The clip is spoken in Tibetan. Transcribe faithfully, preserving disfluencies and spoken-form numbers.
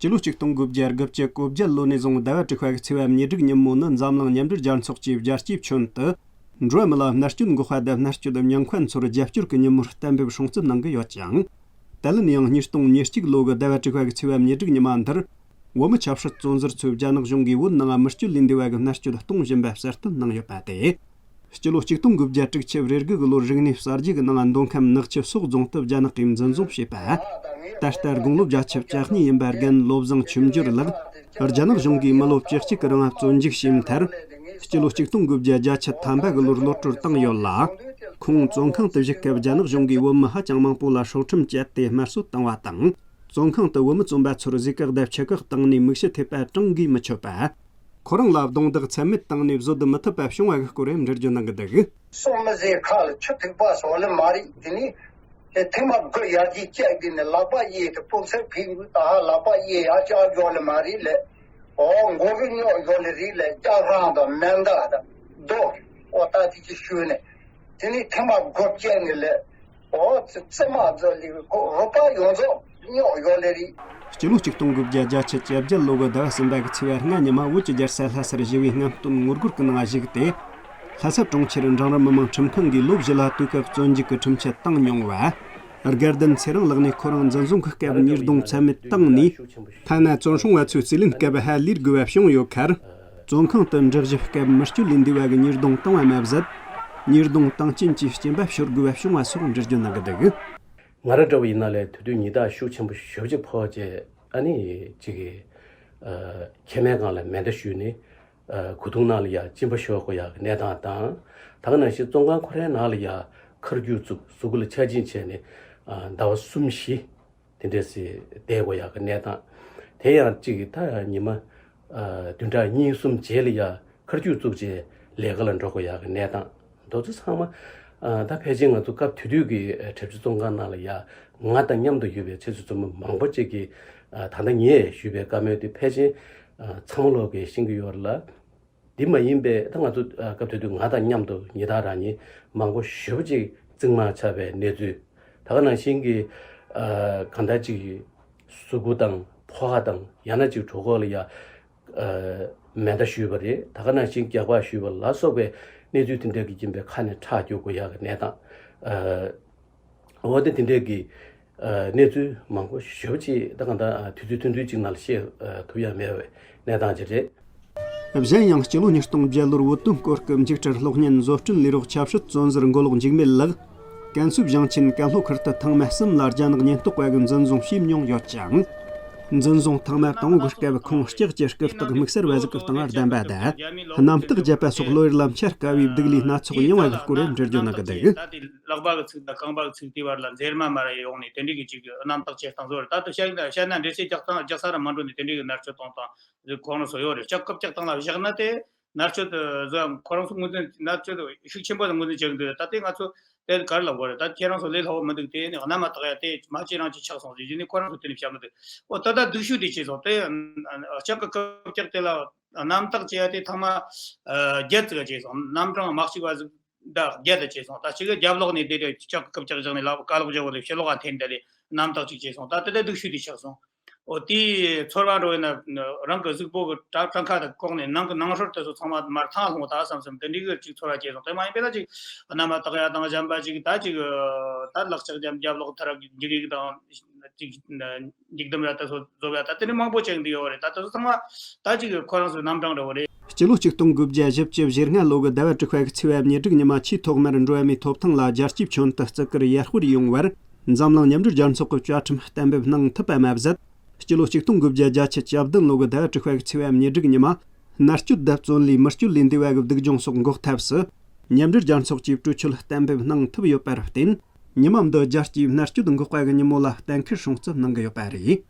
སྤྱི་ལོ་ཆིག་སྟོང་དགུ་བརྒྱ་དགུ་བཅུ་གོ་བརྒྱད་ལོ་ནས་བཟུང་ཟླ་བ་དྲུག་པ་གི་ཚེས་པ་ཉེར་དྲུག་ཉིན་མོ་ནི་འཛམ་གླིང་མཉམ་འབྲེལ་རྒྱལ་ཚོགས་ཀྱི་རྒྱལ་སྤྱིའི་ཁྱོན་དུ། འགྲོ་བ་མི་ལ་མནར་གཅོད་འགོག་པ་དང་མནར་གཅོད་ཉེན་ཁ་འཚོར་རྒྱབ་སྐྱོར་གྱི་ཉིན་མོར་གཏན་འབེབས་སྲུང་བརྩི་གནང་གི་ཡོད་ཅིང་། དེ་ལན་ཡང་ཉིས་སྟོང་ཉེར་གཅིག་ལོ་གི་ཟླ་བ་དྲུག་པ་གི་ཚེས་པ་ཉེར་དྲུག་ཉི་མ་འདིར། བོད་མི་ཆབ་སྲིད་བཙོན་ཟུར་ཚོས་རྒྱ་ནག་གཞུང་གིས་བོད་ནང་མི་སྤྱོད་ལས་འདས་པ་གི་མནར་གཅོད་གཏོང་བཞིན་པ་གསལ་སྟོན་གནང་ཡོད་པ་སྟེ། སྤྱི་ལོ་ཆིག་སྟོང་དགུ་བརྒྱ་དྲུག་ཅུ་རེ་དགུ་གི་ལོར་རིག་གནས་གསར་བརྗེ་གི་ནང་མདོ་ཁམས་ནག་ཆུ་སོག་རྫོང་དུ་རྒྱ་ནག་གིས་འཛིན་བཟུང་བྱས་པ། ད་ལྟ་དགུང་ལོ་བརྒྱད་ཅུ་གྱ་གཉིས་ཡིན་པ་རྒན་བློ་བཟང་ཆོས་འབྱོར་ལགས་རྒྱ་ནག་གཞུང་གིས་མི་ལོ་བཅུ་གཅིག་གི་རིང་བཙོན་འཇུག་བྱས་མཐར། སྤྱི་ལོ་ཆིག་སྟོང་དགུ་བརྒྱ་བརྒྱད་ཅུ་ཐམ་པ་གི་ལོར་གློད་གྲོལ་བཏང་ཡོད་ལ། ཁོང་བཙོན་ཁང་དུ་བཞུགས་སྐབས་རྒྱ་ནག་གཞུང་གིས་བོད་མི་ཧ་ཅང་མང་པོ་ལ་སྲོག་ཁྲིམས་བཅད་དེ་དམར་གསོད་བཏང་བ་དང་། བཙོན་ཁང་དུ་བོད་མི་བཙོན་པ་ཚོར་ཟས་ཁག་དང་ཕྱི་ཁག་བཏང་ནས་མིག་ཆུ་ཐེབས་པ་གྲངས་བགོས་མི་ཆོད་པ། ཁོ་རང་ལ་རྡུང་རྡེག་ཚད་མེད་བཏང་ནས་བཟོད་མི་ཐུབ་པ་བྱུང་བ་གི་སྐོར་འགྲེལ་བརྗོད་གནང་གི་འདུག་སྲོག་མི་ཟེར་ཁ་ལ་ཆུ་ཐིགས་པ་སོགས་ལ་མ་རེད། དེ་ནི་དེ་ཐེངས་མ་དགུ་ཡར་རྒྱས་བཅད་དེ་ནི་ལག་པ་གཡས་དེ་སྤུ་ཚེར་ཕིག་འདུག་ད་ཧ་ལག་པ་གཡས་ཡར་བཅག་ཡོད་ལ་མ་རེད་ལ། ཨོ་མགོ་རུ་རྙོག་ཡོད་ལ་རེད་ལ། ལྕགས་རང་དང་མེ་མདའ་དང་རྡོ་ཨོ་ད་དེ་ཅི་ཞུས་ནས་དེ་ནི་ཐེངས་མ་དགུ་བཅད་ནི་ལ། ཨོ་ཙི་ཙི་མ་ཙི་ལི་ཁོ་རོ་པ་ཡོངས་རྫོགས་རྙོག་ཡོད་ལེ་རེད། སྤྱི་ལོ་ཆིག་སྟོང་དགུ་བརྒྱ་བརྒྱད་ཅུ་གྱ་བརྒྱད་ལོ་གི་ཟླ་བ་གསུམ་པ་གི་ཚེས་པ་ལྔ་ཉི་མ་བོད་ཀྱི་རྒྱལ་ས་ལྷ་སར་ཞི་བའི་རྔམ་སྟོན་ངོ་རྒོལ་གྱི་ནང་བཞུགས་ཏེ། ལྷ་ས་གྲོང་ཁྱེར་འབྲིང་རིམ་མི་དམངས་ཁྲིམས་ཁང་གིས་ལོ་བཞི་ལ་དུས་སྐབས་བཙོན་འཇུག་གི་ཁྲིམས་ཆད་བཏང་མྱོང་བ། དགའ་ལྡན་ཚེ་རིང་ལགས་ནས་ཁོ་རང་འཛིན་བཟུང་གི་སྐབས་ཉེས་རྡུང་ཚད་མེད་བཏང་ནས། ཐ་ན་བཙོན་སྲུང་བ་ཚོའི་རྩིས་ལེན་སྐབས་ཧ་ལས་དགོས་པ་བྱུང་ཡོད་ཁར། བཙོན་ཁང་དུ་འདྲི་ཞིབ་སྐབས་མི་སྤྱོད་ལས་འདས་པ་གི་ཉེས་རྡུང་བཏང་བ་མ་ཟད། ཉེས་རྡུང་བཏང་རྐྱེན་གྱིས་སྐྱེན་པ་ཤོར་དགོས་པ་བྱུང་བ་སོགས་འགྲེལ་བརྗོད་གནང་གི་འདུག་ང་རང་འདྲ་བོ་ཡིན་ན་ལས་དེ་དུས་ཉི་ཟླ་ཤུགས་ཆེན་པོ་ཞེ་པོ་ཅིག་ཕོག་རྗེས་ཨ་ནི་ཅིག་གི་ཨ་མཁལ་མའི་སྒང་ལ་མེ་མདའ་གཞུས་ནས་ཨ་གོས་ཐུང་ནང་ལ་ཡ་གཅིན་པ་ཤོར་དགོས་ཡག་གི་གནས་སྟངས་དང་། ད་ག་ནང་བཞིན་བཙོན་ཁང་ཁོ་རའི་ནང་ལ་ཡ་མཁར་རྒྱུག་བཙུགས། གཟུགས་པོ་ལ་ཆ་སྦྱིན་བྱས་ནས་ཨ་ཟླ་བ་གསུམ་བཞི་དེ་འདྲས་སེ་བསྡད་དགོས་ཡག་གི་གནས་སྟངས། དེ་ཡང་གཅིག་གི་ད་ཉི་མ་ཨ་བདུན་ཕྲག་གཉིས་གསུམ་རྗེས་ལ་ཡ་མཁར་རྒྱུག་བཙུགས་རྗེས་ལས་ཀ་ལ་འགྲོ་དགོས་ཡག་གི་གནས་སྟངས། དེ་ཚོ་ཚང་མ་ཨ་ད་ཕལ་ཆེར་ང་ཚོ་སྐབས་དེ་དུས་ཀྱི་ཨ་གྲྭ་བཞི་བཙོན་ཁང་ནང་ལ་ཡ་ང་དང་མཉམ་དུ་ཡོད་པའི་ཆེ་ཚོད་བཙོན་མི་མང་པོ་ཅིག་གིས་ཨ་ད་ལྟ་ངས་ཞུས་པའི་བཀའ་མོལ་དེ་ཕལ་ཆེར་ཨ་ཚང་མ་ལོག་གིས་ཤེས་ཀྱི་ཡོད་རེད་ལ། འདི་མ་ཡིན་པའི་ད་ང་ཚོ་ཨ་སྐབས་དེ་དུས་ང་དང་མཉམ་དུ་ཉི་ཟླ་རང་ཉིད་མང་པོ་ཞེ་པོ་ཅིག་གཙིགས་མ་ཆགས་པའི་གནས་ཚུལ། ད་ག་ནང་བཞིན་གྱི་ཨ་གང་ལྟར་ཅིག་གཟུགས་པོ་དང་ཕོ་བ་དང་ཡང་ན་ཅིག་གྲོད་ཁོག་ལ་ཡ་ཨ་མེ་མདའ་གཞུས་པ་རེད། ད་ག་ནང་བཞིན་རྒྱགས་པ་གཞུས་པ་ལ་སོགས་པའི་གནས་ཚུལ་དེ་འདྲ་གི་རྐྱེན་པས་ཁ་ནས་ཁྲག་རྒྱུག་དགོས་ཡག་གི་གནས་སྟངས། ཨ་འོ་དེ་དེ་འདྲའི་གི་ཨ་གནས་ཚུལ་མང་པོ་ཞེ་པོ་ཅིག་ད་གང་ལྟར་ཨ་དུས་ཚོད་ཐུང་ཐུང་ཅིག་ནང་ལ་བཤད་ཨ་ཐུབ་ཡ་མེད་པའི་གནས་སྟངས་ཅིག་རེད། གཞན་ཡང་སྤྱི་ལོ་ཉིས་སྟོང་བརྒྱད་ལོར་བོད་དོན་སྐོར་གྱི་འཇིགས་བྲལ་གློག་བརྙན་བཟོ་སྐྲུན་ལས་རོགས་ཆབ་སྲིད་བཙོན་ཟུར་མགོ་ལོག་འཇིགས་མེད་ལགས་ཀན་སུའུ་ཞིང་ཆེན་ཀན་ལྷོ་ཁུལ་དུ་ཐེངས་མ་གསུམ་ལ་རྒྱ་ནག་ཉེན་རྟོག་པ་གིས་འཛིན་བཟུང་བྱས་མྱོང་ཡོད་ཅིང་། འཛིན་བཟུང་ཐེངས་མ་དང་པོ་གི་སྐབས་ཁོང་ལྕགས་ཀྱི་རྐུབ་སྟེགས་དམིགས་བསལ་བ་ཟིག་གི་སྟེང་བསྡམས་པ་དང་། གནམ་སྟེགས་བརྒྱབ་པ་སོགས་བློ་ཡུལ་ལ་འཆར་དཀའ་བའི་སྡུག་ལས་སྣ་ཚོགས་མྱོང་བ་གི་སྐོར་འགྲེལ་བརྗོད་གནང་གི་འདུག་ལག་པ་གི་ཚིགས་དང་རྐང་པ་གི་ཚིགས་དེའི་བར་ལ་འཛེར་མ་མར་ཡོང་ནས་དེ་འདྲའི་གི་ཅིག་གནམ་སྟེགས་ཀྱི་སྟེང་བཟོ་རེད། ད་དུང་བཤད་ན་བཤད་ན་འདྲེ་སྲིན་རྒྱག་སྟངས་རྒྱག་ས་ར་མ་འགྲོ་ནས་དེ་འདྲའི་གི་མནར་གཅོད་གཏོང་སྟངས་ཁོང་རང་ཚོ་ཡོད་རེད། ལྕགས་ཀྱི་རྐུབ་སྟེགས་སྟེང་ལ་བཞག་ན་དེ་མནར་གཅོད་བཟོ་ཡ་ཁོ་རང་ཚོ་ངོས་འཛིན་མནར་གཅོད་ཤུགས་ཆེན་པོ་ངོས་འཛིན་བྱེད་ཀྱི་འདུག་ད་ལྟའི་ང་ཚོ་དེ་ག་རེ་ལབ་དགོས་རེད། ད་ཁྱེད་རང་ཚོ་ལས་སླ་བོ་མི་འདུག་དེ་ནི་གནམ་མ་བཏགས་ཡ་དེ་མ་ཁྱེད་རང་ཅིག་ཆགས་སོང་ཟེར་རྗེས་ནས་ཁོ་རང་ཚོ་དེ་ནས་བཤད་མི་འདུག་ཨོ་ད་ལྟ་སྡུག་ཤོས་དེ་བྱས་སོང་། དེ་ལྕགས་ཀྱི་རྐུབ་སྟེགས་དེ་ལ་གནམ་སྟེགས་བྱས་ཡ་དེ་ཐེངས་མ་བརྒྱད་ཙམ་བྱས་སོང་། གནམ་གྲངས་མ་གཅིག་པ་ཟིག་ད་བརྒྱད་དུ་བྱས་སོང་། ད་གཅིག་གི་རྒྱབ་ལོགས་ནས་དེ་དེ་ལྕགས་ཀྱི་རྐུབ་སྟེགས་བཞག་ནས་ལག་ཀ་ལོག་བརྒྱབ་པ་དེ་ཕྱི་ལོགས་ལ་འཐེན། དེ་ལས་གནམ་སྟེགས་གཅིག་བྱས་སོང་། ད་དེ་ལྟ་སྡུག་ཤོས་དེ་ཆགས་སོང་། འོ་དེའི་ཚོར་བ་འགྲོ་ཡིན་ན་རང་གི་གཟུགས་པོ་གི་བྲག་བྲག་ཁ་དང་བཀོག་ནས་ནང་གི་ནང་ཧྲོལ་དེ་ཚོ་ཚང་མ་མར་ཐང་ལྷུང་ད་བསམ་བསམ་དེ་འདྲའི་གི་ཅིག་ཚོར་བ་སྐྱེས་སོང་། དེ་མ་ཡིན་པའི་ད་ཅིག་གནམ་མ་བཏགས་ཡ་དང་གཞན་པ་ཅིག་ད་ཅིག་ད་ལག་ལྕགས་རྒྱབ་རྒྱབ་ལོགས་ཐ་ར་འགྱིག་ཡིག་དང་ཅིག་འགྱིག་དམ་ར་དེ་ཚོ་བཟོ་བ་ད་དེ་འདྲ་མང་པོ་ཅིག་འདི་ཡོད་རེད། ད་དེ་ཚོ་ཚང་མ་ད་ཅིག་ཁོ་རང་ཚོའི་རྣམ་གྲངས་འདྲ་བོ་རེད། སྤྱི་ལོ་ཆིག་སྟོང་དགུ་བརྒྱ་བཞི་བཅུ་ཞེ་ལྔ་ལོ་གི་ཟླ་བ་དྲུག་པ་གི་ཚེས་པ་ཉེར་དྲུག་ཉི་མ་ཆེས་ཐོག་མར་འགྲོ་བ་མིའི་ཐོབ་ཐང་ལ་རྒྱལ་སྤྱིའི་ཁྱོན་དུ་བརྩི་བཀུར་ཡར་སྤེལ་ཡོང་བར། འཛམ་གླིང་མཉམ་འབྲེལ་རྒྱལ་ཚོགས་ཀྱི་བཅའ་ཁྲིམས་གཏན་འབེབས་གནང་ཐུབ་པ་མ་ཟད། སྤྱི་ལོ་ཆིག་སྟོང་དགུ་བརྒྱ་བརྒྱད་ཅུ་གྱ་བདུན་ལོ་གི་ཟླ་བ་དྲུག་པ་གི་ཚེས་པ་ཉེར་དྲུག་ཉི་མ། མནར་གཅོད་དང་བཙོན་ལས་མི་སྤྱོད་ལས་འདས་པ་གི་སྡུག་སྦྱོང་སོགས་འགོག་ཐབས་སུ། མཉམ་འབྲེལ་རྒྱལ་ཚོགས་ཀྱིས་གྲོས་ཆོད་གཏན་འབེབས་གནང་ཐུབ་ཡོད་པར་བརྟེན། ཉི་མ་འདི་རྒྱལ་སྤྱིའི་མནར་གཅོད་འགོག་པ་གི་ཉིན་མོ་ལ་གཏན་འཁེལ་སྲུང་བརྩི་གནང་གི་ཡོད་པ་རེད།